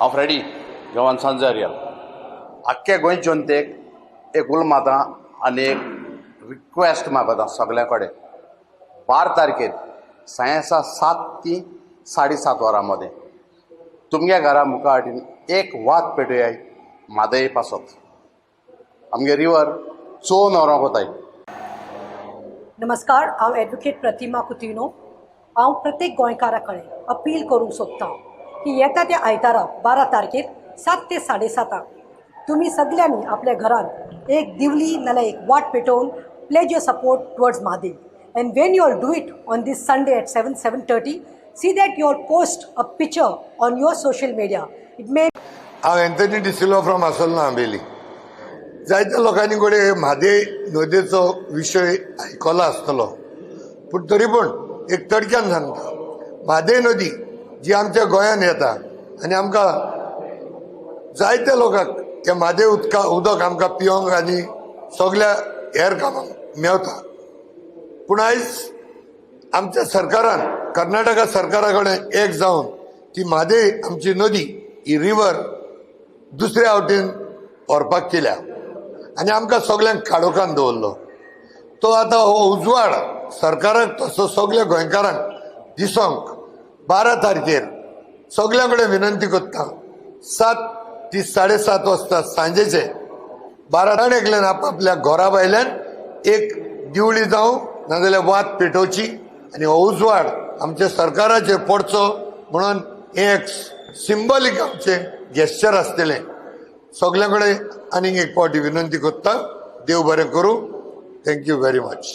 हांव फ्रेडी जवान सांजारियल. आख्खे गोंय जनतेक एक उलो मारता आनी एक रिक्वेस्ट मागता सगल्या कडेन, 12 तारखेर सांजेचा 7 ती 7:30 वरां मदें तुमगे घरा मुखार एक वात पेटोयाय म्हादय पासत. आमगे रिवर चोवन व्हरोंक वताय. नमस्कार, हांव एडवोकेट प्रतिमा कुतिनो. हांव प्रत्येक गोंयकारा कडेन अपील करूंक सोदतां की येता त्या आयतारा 12 तारखेर 7 ते 7:30 तुमी सगल्यांनी आपल्या घरांत एक दिवली नाल्यार एक वाट पेटोवन pledge your support towards Mhadei. And when you all do it on this Sunday at 7, 7:30, see that you all post a picture on your social media. It may हांव एन्थनी डिसिल्वा फ्रॉम आसोलना आंबेली. जायत्या लोकांनी कडेन म्हादय नदयेचो विशय आयकला आसतलो, पूण तरी पूण एक तडक्यान सांगता. म्हादय नदी जी आमच्या गोंयांत येता आनी आमकां जायत्या लोकांक हे म्हादय उदका उदक आमकां पिवंक आनी सगल्या हेर कामांक मेवता. पूण आयज आमच्या सरकारान कर्नाटका सरकारा कडेन एक जावन ती म्हादय आमची नदी, ही रिवर दुसऱ्या वटेन व्हरपाक केल्या आनी आमकां सगल्यांक काळोखान दवरलो. तो आतां हो उजवाड सरकाराक तसो सगल्या गोंयकारांक दिसोंक 12 तारखेर सगल्यां कडेन विनंती करता, 7 ती 7:30 वाजता सांजेचे 12 एकल्यान आपापल्या घरा भायल्यान एक दिवळी जावं नाजाल्यार वात पेटोवची आनी हो उजवाड आमच्या सरकाराचेर पडचो म्हणून हें एक सिंबॉलीक आमचें गेस्चर आसतलें. सगल्यां कडेन आनीक एक फावटी विनंती करता. देव बरें करूं. Thank you very much.